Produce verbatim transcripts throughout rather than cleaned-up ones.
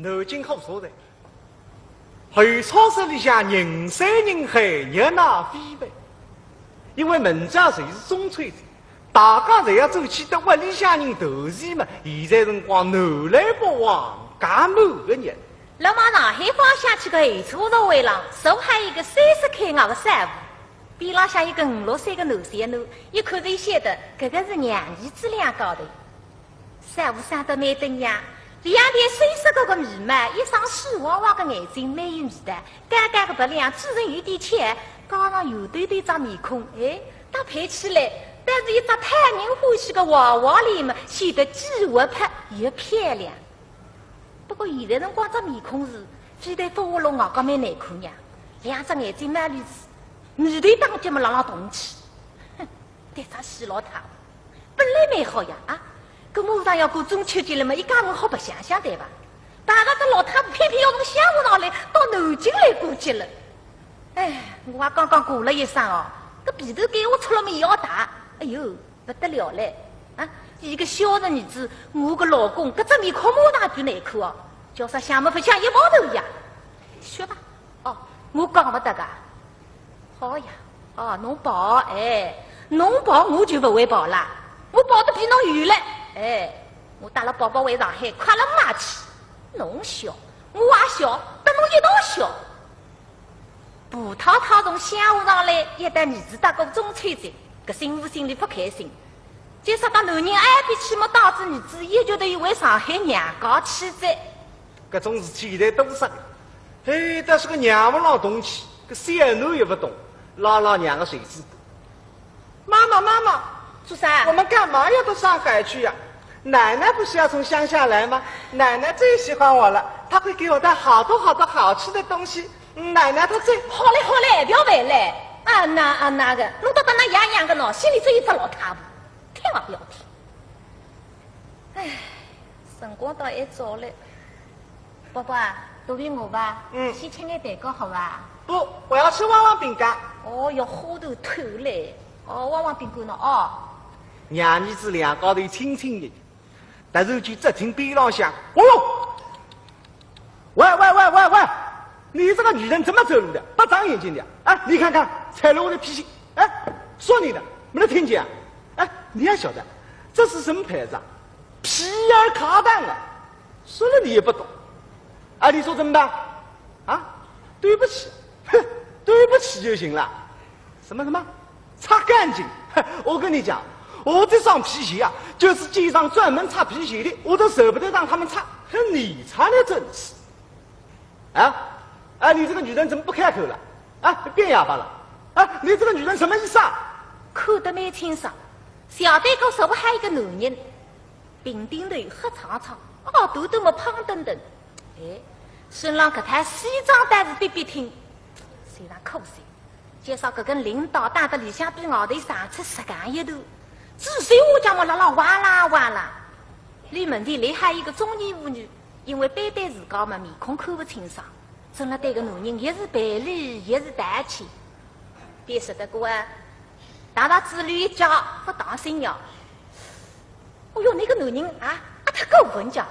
南京火车站，候车室里向人山人海，热闹非凡。因为明朝就是中秋节，大家侪要转去搭屋里向人团圆嘛。现在辰光南来北往，介满个人。辣往上海方向去个候车座位浪，坐好一个三十开外个少妇，边浪向一个五六岁个男小囡，一看就晓得搿个是娘儿子两家头。 少妇生得蛮登样，两条细细个个眉毛，一双水汪汪个眼睛，蛮有味道。高高个鼻梁，嘴唇有点翘，加上圆墩墩只面孔，哎，搭配起来，倒是一只讨人欢喜个娃娃脸嘛，显得既活泼又漂亮。不过现在辰光只面孔是，非但勿活络，外加蛮难看呀。两只眼睛毛里子，眉头打结么辣辣动气。哼， 迭只死老太婆，本来蛮好呀，啊，搿马上要过中秋节了嘛，一家人好白相相对伐？碰着搿老太婆偏偏要从乡下上来，到南京来过节了。哎，我也刚刚过了一声哦，搿鼻头该我出了么要大，哎哟，勿得了嘞！啊，伊个孝顺儿子，我个老公，搿只面孔马上就难看哦，叫啥想么勿想一毛头呀。说吧，哦，我讲勿得个。 好呀，哦，侬跑，哎，侬跑我就勿会跑啦，我跑得比侬远嘞，哎，我搭了宝宝回上海，快了马去，侬笑，我也笑，搭侬一道笑。婆太太从乡下上来，一搭儿子搭过中秋节，搿媳妇心里勿开心。就说到男人埃边去么，带仔儿子一脚头又回上海娘家去哉。搿种事体现在多煞个，嘿，但是个娘勿老懂气， 搿小囡也勿懂，拉拉娘个袖子。妈妈，妈妈，做啥？我们干嘛要到上海去呀？奶奶不是要从乡下来吗？奶奶最喜欢我了，她会给我带好多好多好吃的东西。嗯，奶奶她最……好嘞，好嘞，覅烦嘞。啊那啊那个，侬倒搭㑚爷一样个喏，心里只有只老太婆，听也勿要听。唉，辰光倒还早嘞。 宝宝啊，肚皮饿伐？嗯。先吃眼蛋糕好伐？不，我要吃旺旺饼干。哦哟，花头透嘞。哦，旺旺饼干喏，哦。娘儿子两家头亲亲热热，突然间只听边浪向，哦哟，喂喂喂喂喂，你这个女人怎么走路的？不长眼睛的啊？你看看，踩了我的皮鞋，哎，说你的，没得听见啊？哎，你也晓得，这是什么牌子啊？皮尔卡丹啊。 说了你也不懂。啊，你说怎么办？啊，对不起，哼，对不起就行了。什么什么？擦干净？哼，我跟你讲，我这双皮鞋啊，就是街上专门擦皮鞋的，我都舍不得让他们擦。哼，你擦的真是。啊，啊，你这个女人怎么不开口了？啊，变哑巴了？啊，你这个女人什么意思啊？看得蛮清爽，晓得个说话还有个男人， 平顶头黑苍苍，耳朵么胖墩墩，哎，身浪搿套西装倒是笔笔挺，虽然可惜，介绍搿根领带打得里向比外头长出十斤一头，仔细我讲么辣辣哇啦哇啦。里门前立好一个中年妇女，因为背对自家嘛，面孔看勿清爽，正辣对个男人也是赔礼也是道歉，便说得过啊，大大子女一家勿当心呀。 哦哟，那个男人啊，啊，太过分讲，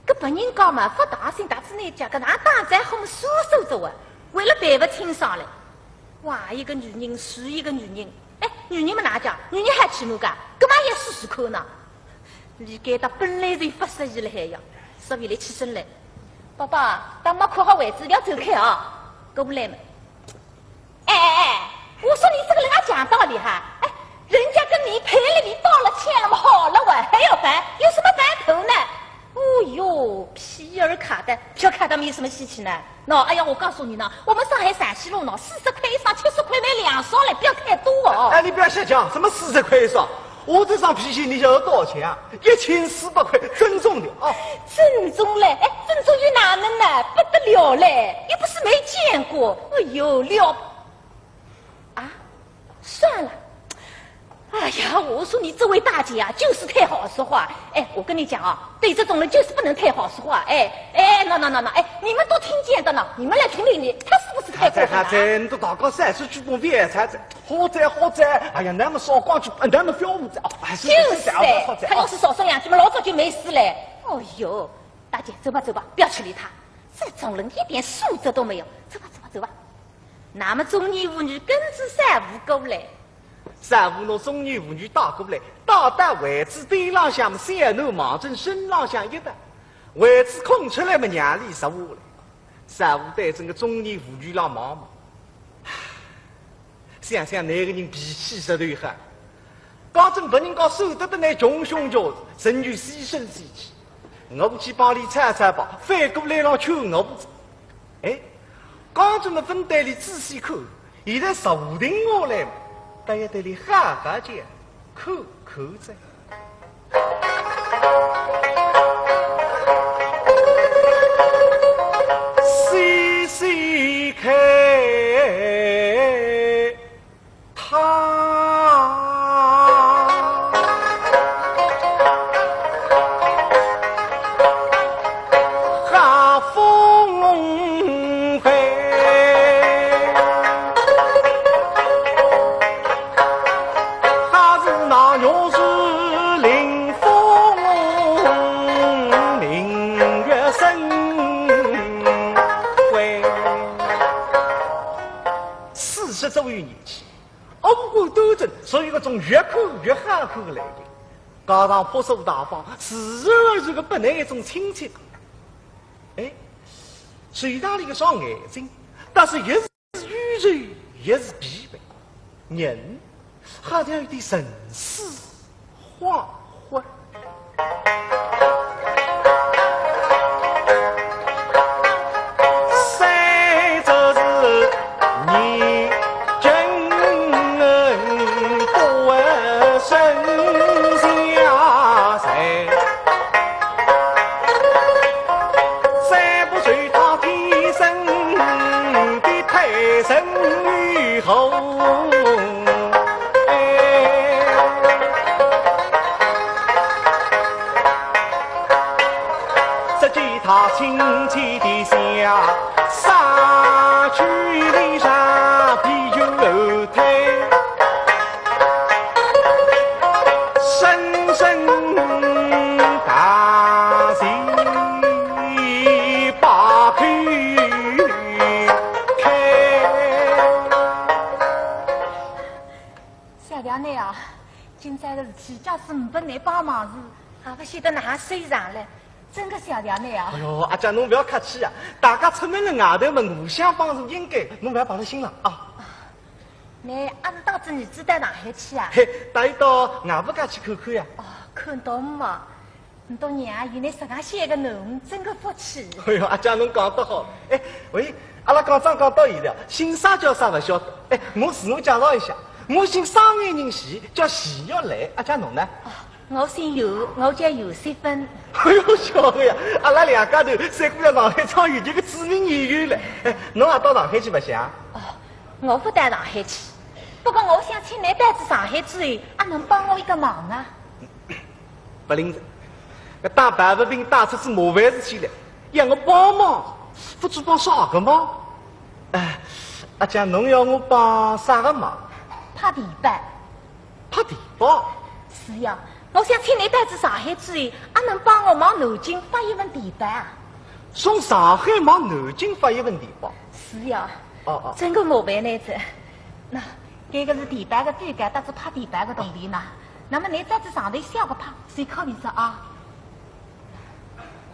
搿别人家嘛，勿当心打仔你家，搿哪打仔好么说说着啊，为了赔勿清爽嘞。哇，一个女人是一个女人，哎，女人么哪讲，女人还起码讲，搿嘛也试试看呢。李该达本来就勿适意了还要，所以立起身来，宝宝，当妈看好位置，覅走开啊，过来嘛。 哎哎哎，我说你这个人啊讲道理哈，哎，人家跟你赔了，你道了歉了嘛，好了哇，还要烦，有什么烦头呢？哦哟，皮尔卡丹，皮尔卡丹没什么稀奇呢。喏，哎呀，我告诉你呢，我们上海陕西路呢，四十块一双，七十块买两双嘞，不要太多哦。哎，你不要瞎讲，什么四十块一双？ 我这双皮鞋你晓得多少钱啊？一千四百块，正宗的啊。正宗嘞？哎，正宗又哪能呢？不得了嘞，又不是没见过。哎呦，了不……啊，算了。哎呀，我说你这位大姐啊，就是太好说话。哎，我跟你讲啊，对这种人就是不能太好说话。哎，哎，那那那那，哎，你们都听见的呢，你们来评评理，他是不是太过分了啊？好哉好哉，你都大家三十句不别吵哉。 好哉好哉，哎呀，那么少讲句，那么小话哉，哦，还是就是噻，好哉，他要是少说两句嘛，老早就没事嘞。哦哟，大阿姐，走吧，走吧，不要去理他，这种人一点素质都没有。走吧，走吧，走吧。那么中年妇女跟着少妇过来，少妇拿中年妇女带过来，带到位子边浪向，小囡望准身浪向一搭，位子空出来么让俚坐下来。少妇对准个中年妇女浪望望，想想那个人脾气实头好， 讲真，拨人家说得得来穷凶极恶，真有牺牲之气。我去帮俚吵吵吧，反过来了劝我。哎，讲真么，勿对俚仔细看，现在坐定下来嘛，倒要对俚好好叫，看看哉。 细细看他，好风飞，他是那玉树临风明月生辉。 四十左右年纪，五官端正，属于搿种越看越好看个类型。加上朴素大方，自然而然个拨人一种亲切感。哎，虽然俚个双眼睛，但是也是忧愁，也是疲惫。人好像有点神思 恍惚。三则是你真不生下谁，再不随他天生的胎神与猴。 哎，只见他亲切地笑，杀去脸上皮又后退，深深大喜把头开。 小条囡啊，今朝个事体，假使呒拨倷帮忙是，也勿晓得哪能收场了。真个小条囡啊。哎哟，阿姐，侬勿要客气啊，大家出门了外头嘛，互相帮助应该，侬勿要放辣心上啊。倷阿是带仔儿子到上海去啊？嘿，带伊到外婆家去看看呀。哦，看到嘛。 倷笃娘有倷实梗孝个囡儿，真个福气。哎哟，阿姐侬讲得好。哎，喂，阿拉讲讲讲到现在，姓啥叫啥勿晓得。哎，我自我介绍一下，我姓双眼人徐，叫徐玉兰。阿姐侬呢？哦，我姓尤，我叫尤雪芬。哎哟，晓得呀，阿拉两家头赛过了上海唱越剧个著名演员了。哎，侬也到上海去白相？哦，我勿到上海去，不过我想请倷到仔上海之后，阿能帮我一个忙啊？ 勿灵哉，搿打抱不平打出仔麻烦事体来，要我帮忙，勿知帮啥个忙？哎，阿姐侬要我帮啥个忙？拍地保。拍地保？是呀，我想请倷到仔上海之后，阿能帮我往南京发一份地保啊？从上海往南京发一份地保？是呀。哦，哦。真个麻烦倷哉。喏，搿个是地保个费用，搭仔拍地保个铜钿呢。那么倷到仔上头写个拍，随靠便哉啊。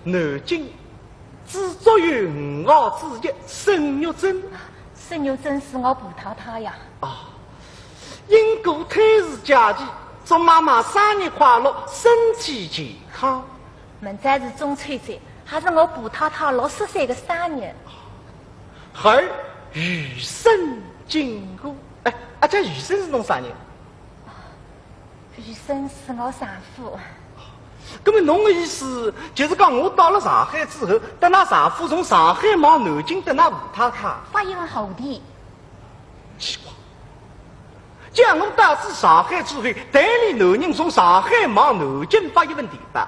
南京，只祝愿五号之日，沈玉珍。沈玉珍是我婆太太呀。啊，因故推迟假期，祝妈妈生日快乐，身体健康。明朝是中秋节，还是我婆太太六十岁个生日。儿余生金谷。哎，阿姐，余生是侬啥人？ 余生是我丈夫。搿么侬个意思就是讲，我到了上海之后，搭㑚丈夫从上海往南京搭㑚婆太太发一份贺电。奇怪，叫我到仔上海之后，代理男人从上海往南京发一份电报，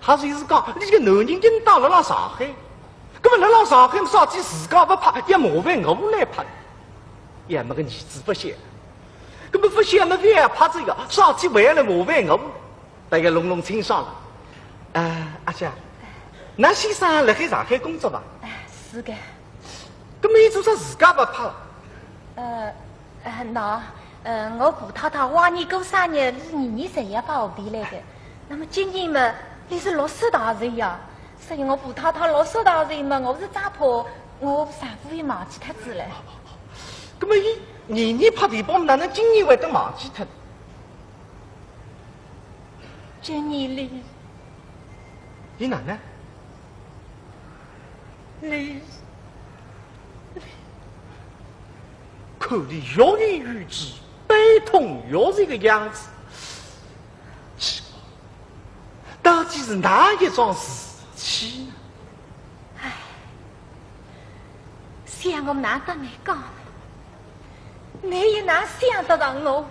还是意思讲，倷个男人应当辣辣上海。搿么辣辣上海，啥体自家勿拍，也麻烦我来拍。 也没个儿子勿孝，搿么勿孝么勿要拍哉个，啥体还要来麻烦我？大家弄弄清爽了。啊，阿姐，㑚先生辣海上海工作伐？哎，是个。搿么伊做啥自家勿拍了？呃，呃，喏，呃，我婆太太往年过生日，伊年年侪要跑河边来个。那么今年嘛，伊是六十大寿呀，所以我婆太太六十大寿嘛，我是只怕我丈夫也忘记脱仔了。搿么伊年年拍电报，哪能今年会得忘记脱？今年伊，伊哪能？伊，看伊欲言又止，悲痛欲绝个样子，奇怪，到底是哪一桩事体呢？唉，想我哪搭难讲呢？ 倷也哪想得到我？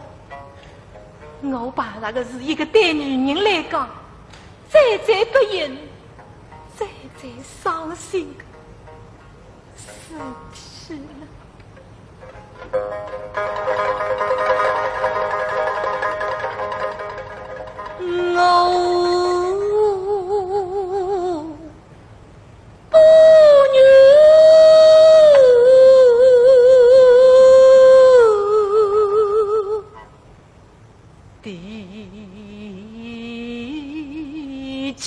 我碰着个是一个对女人来讲，最最不幸、最最伤心的事体了。我 不愿提起。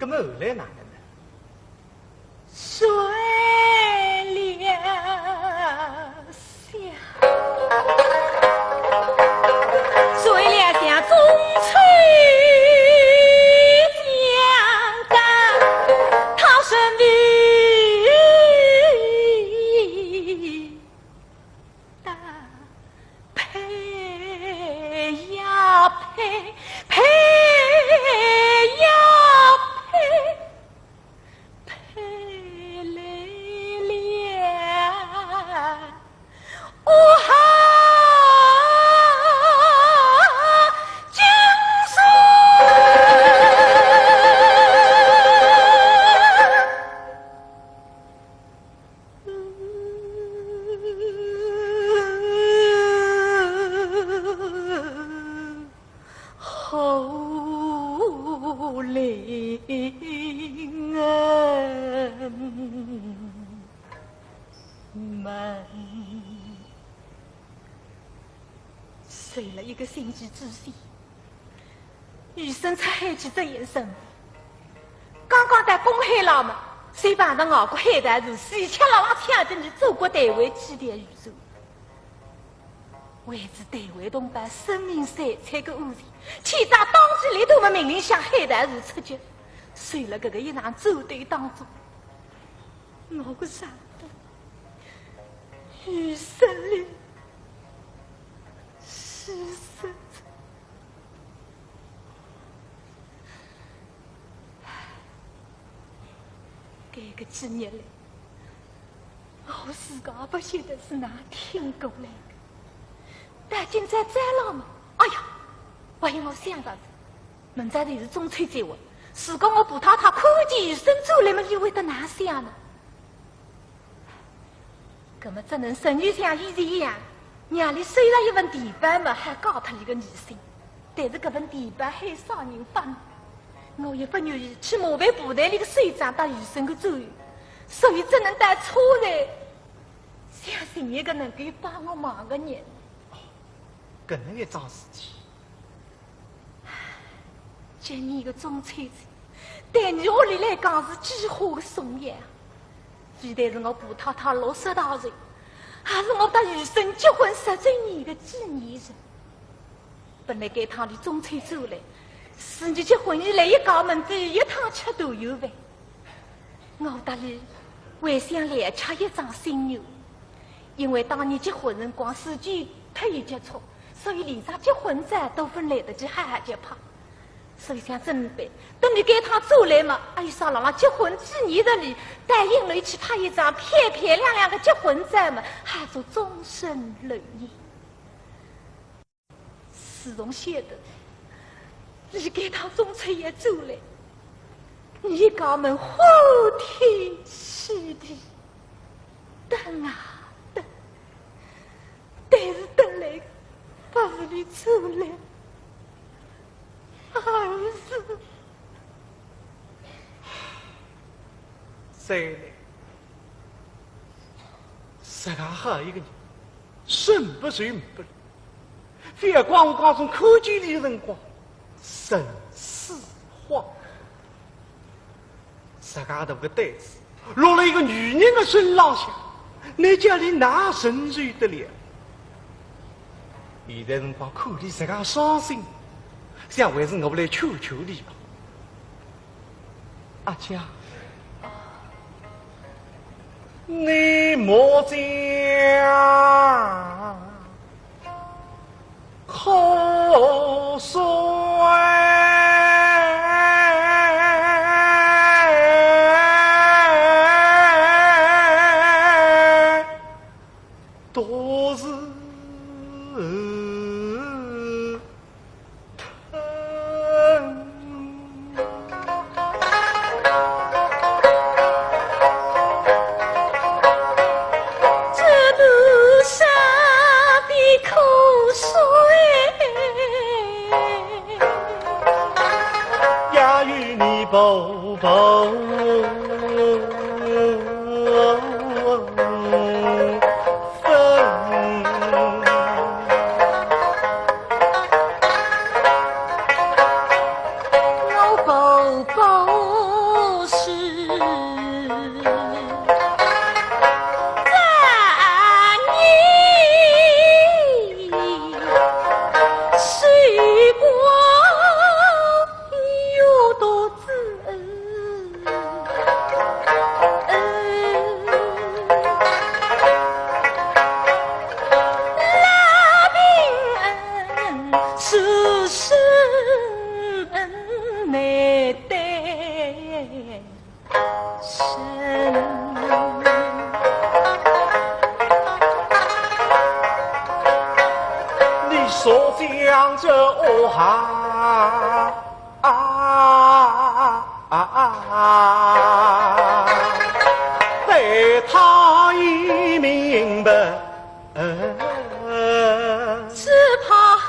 后来哪能呢？睡了想，睡了想，中秋将到，他身边。 搭配呀配，配呀配，配来了，哦哈，金锁。 好灵恩门。睡了一个星期之后， 余生出海去执行任务。刚刚到公海浪嘛，就碰着外国海盗船，死乞拉拉抢得伲祖国台湾几条渔船。为仔台湾同胞生命财产个安全，天子当机立断么命令向海盗船出击。就勒搿个一场战斗当中，我个丈夫，余生哩，失身。 搿个几日来，我自家也勿晓得是哪听过来个。但今朝早浪嘛，哎呀，还有我想到仔，明朝头是中秋节哇，如果我婆太太看见余生转来么，伊会得哪想呢？ 葛么只能仍旧像以前一样，让俚收了一份电报嘛，还告脱俚个疑心。但是搿份电报还有啥人发呢？我也勿愿意去麻烦部队里个首长搭余生个战友，所以只能到车站，想寻一个能够帮我忙个人。哦，搿能一桩事体。 今年个中秋节，对伲屋里来讲是几化个重要啊。非但是我婆太太六十大寿，还是我搭余生结婚十周年个纪念日。本来该趟俚中秋转来，是伲结婚以来一家门第一趟吃团圆饭。 我搭俚还想连吃一桩新年，因为当年结婚辰光时间忒急促，所以连张结婚照都勿来得及好好叫拍。所以想准备，等俚该趟转来嘛，还有啥辣辣结婚纪念日里，到影楼去拍一张漂漂亮亮个结婚照嘛，好做终身留念。 自从晓得，俚该趟中秋要转来，伲一家门欢天喜地，等啊等，但是等来个勿是俚转来，而是谁来？实梗好一个人，生勿如死勿如。 覅光光从看见俚辰光，神思慌。实梗大个担子，落辣一个女人个身浪向，倷叫俚哪承受得了？现在辰光看俚实梗伤心，想还是我来劝劝俚吧。 阿姐，你莫讲口水，都是哦哈啊啊啊！待他已明白，只怕后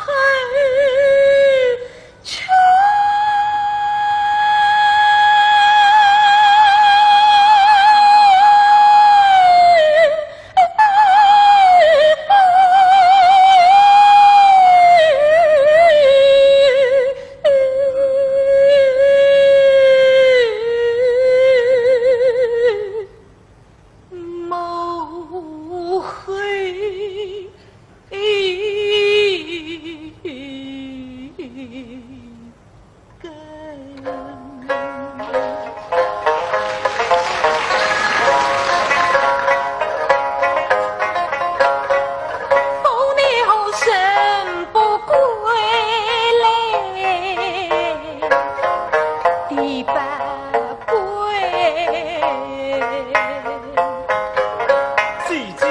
姐姐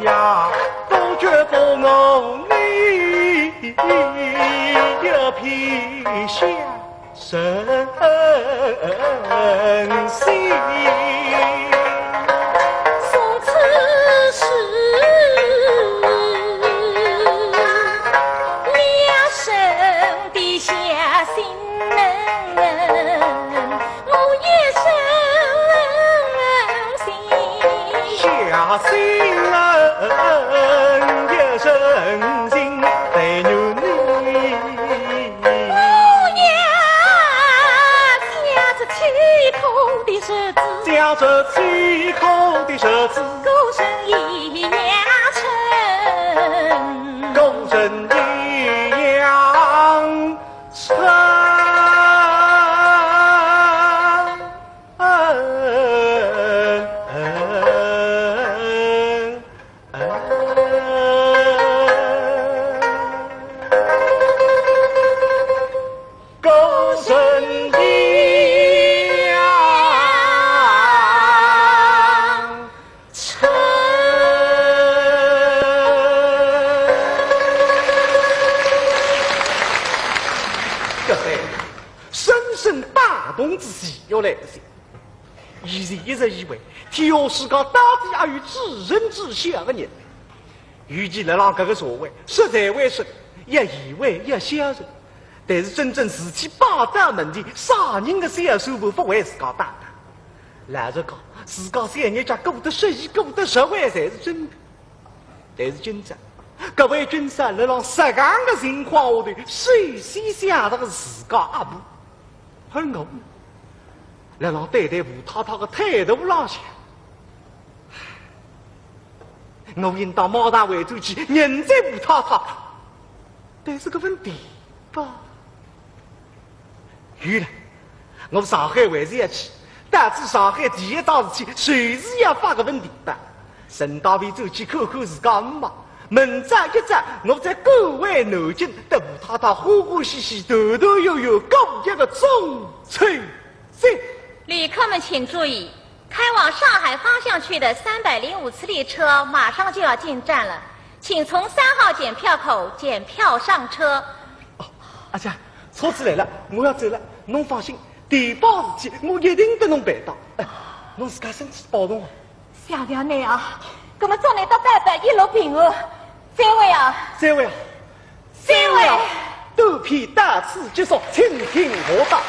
呀，不觉不我你一片下身心。从此时，两生的下心门。 我一生心，下心人一生心，但愿你。我呀，借着此苦的日子，借着此苦的日子，孤身一人。孤身一人。 搿番深深打动仔徐玉兰个心。以前一直以为，天下世界到底还有至人至孝个人。与其辣辣搿个社会，实在为是，也以为也孝顺。但是真正事体摆到门前，啥人个孝顺勿为自家担当？老实讲，自家三日脚过得适意，过得实惠，才是真个。 但是今朝，搿位君嫂辣辣实梗个情况下头，首先想到个自家阿婆。而我呢，辣辣对待吴太太个态度浪向，我应当马上回转去认罪吴太太。但是搿份电报， 有了，我上海还是要去，到仔上海第一桩事体，就是要发搿份电报。顺带便转去看看自家姆妈。明朝一早，我再赶回南京，搭吴太太欢欢喜喜、团团圆圆过一个中秋节。旅客们请注意，开往上海方向去的三百零五次列车马上就要进站了，请从三号检票口检票上车。 哦，阿姐，车子来了，我要走了，侬放心，电报事体我一定搭侬办到。哎，侬自家身体保重啊。谢谢侬啊，葛末祝侬搭伯伯一路平安。再会啊。再会啊。再会。短篇到此结束，请听下档。